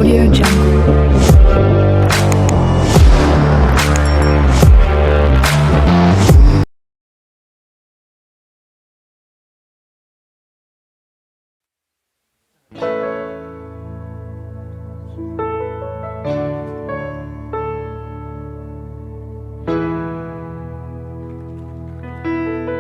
Audio Jungle.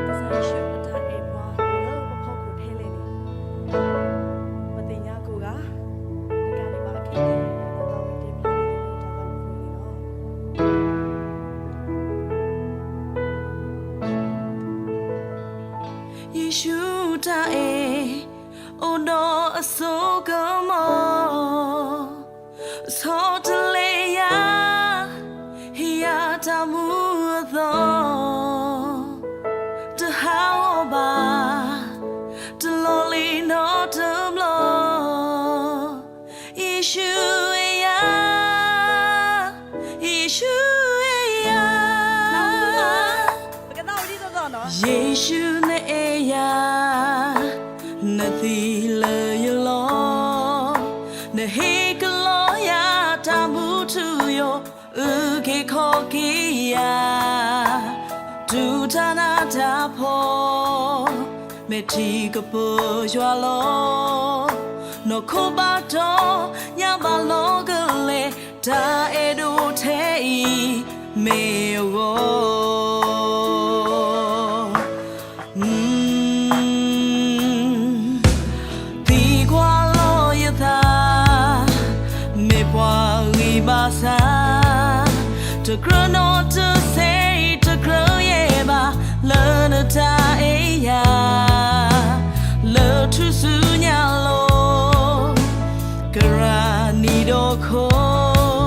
ကစၢ်ယ့ၣ်ၡူးအတၢ်အဲၣ်ပှၤလၢပဖီခိၣ်ထဲလဲၣ်န့ၣ် ပသ့ၣ်ညါကိးဂၤ တကးဒံးဘၣ်ခဲအံၤ ပသးဝံၣ်တ့ၢ်ဖျါန့ၣ် တၢ်သးဝံၣ်အံၤန့ၣ်လီၤ. ယ့ၣ်ၡူးတၢ်အဲၣ် အိၣ်ဒီးအစိကမီၤ, ဆီတလဲယၤ, ဟ့ၣ်ယၤတၢ်မူအသီ, တဟးဂီၤဘၣ်, တလီၤလံနီတဘျီ, ယ့ၣ်ၡူးအဲၣ်ယၤ, ယ့ၣ်ၡူးအဲၣ်ယၤ, ယ့ၣ်ၡူးနအဲၣ်ယၤ, နသံလၢယလီၢ်, နဟ့ၣ်ကလီယၤတၢ်မူထူယိာ်, အုၣ်က့ၤခီၣ်က့ၤယၤ, တူၢ်တၢ်နးတၢ်ဖှီၣ်, မဲာ်ထံကပၢၤယွၤလီၤ. နီၢ်ခိဘၣ်တီ ညါဘၣ်လီၤကလဲာ်, တၢ်အဲၣ်ဒိးထဲအံၤ မ့ၢ်အဂီၢ် သံကွၢ်လီၤယသး, မ့ၢ်ပှၤဂံၢ်ဘါစၢ်, တကြၢးနီတစဲး, တကြၢးယဲၢ်ဘၣ်, လၢနတၢ်အဲၣ်ယၤ, လၢထူၣ်စုညါလိၤ ကရၢနံၤဒီခိၣ်,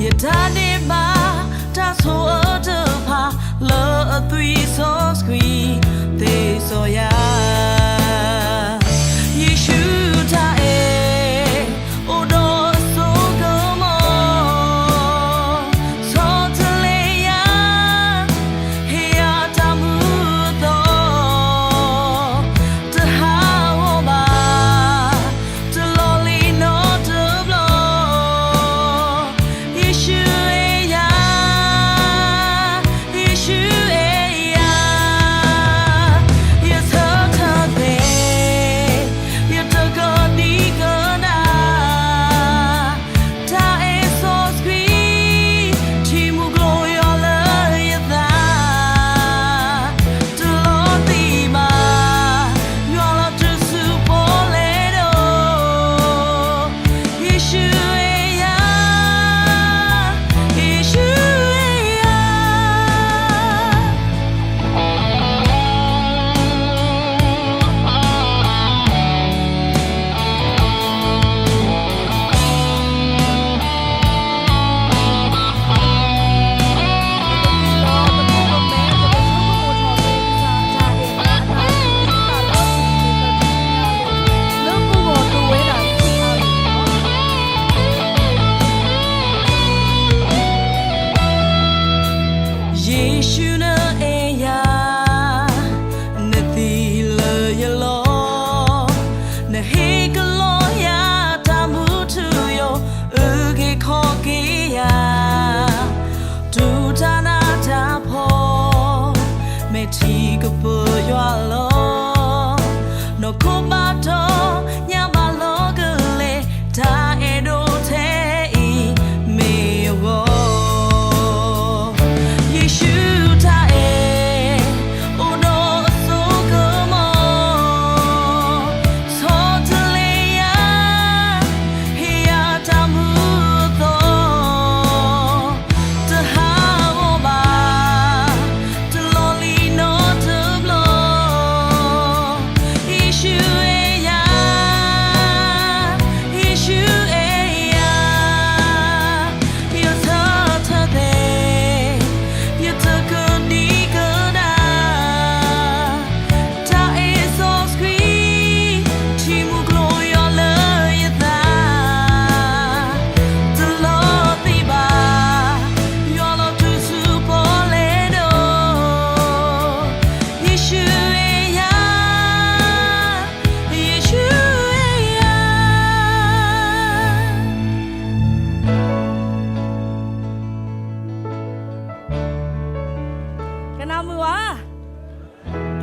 ယတၢ်ဒဲးဘး တၢ်ဆိၣ်အၢတဖၣ် လၢအသွံၣ်စီဆှံ သ့စီယၤ, ယ့ၣ်ၡူးတၢ်အဲၣ် အိၣ်ဒီးအစိကမီၤ, ဆီတလဲယၤ, ဟ့ၣ်ယၤတၢ်မူအသီ, တဟးဂီၤဘၣ်, တလီၤလံနီတဘျီ, ယ့ၣ်ၡူးအဲၣ်ယၤ, ယ့ၣ်ၡူးအဲၣ်ယၤ, ယ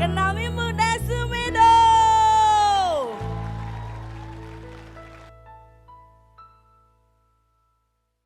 ကနၣ်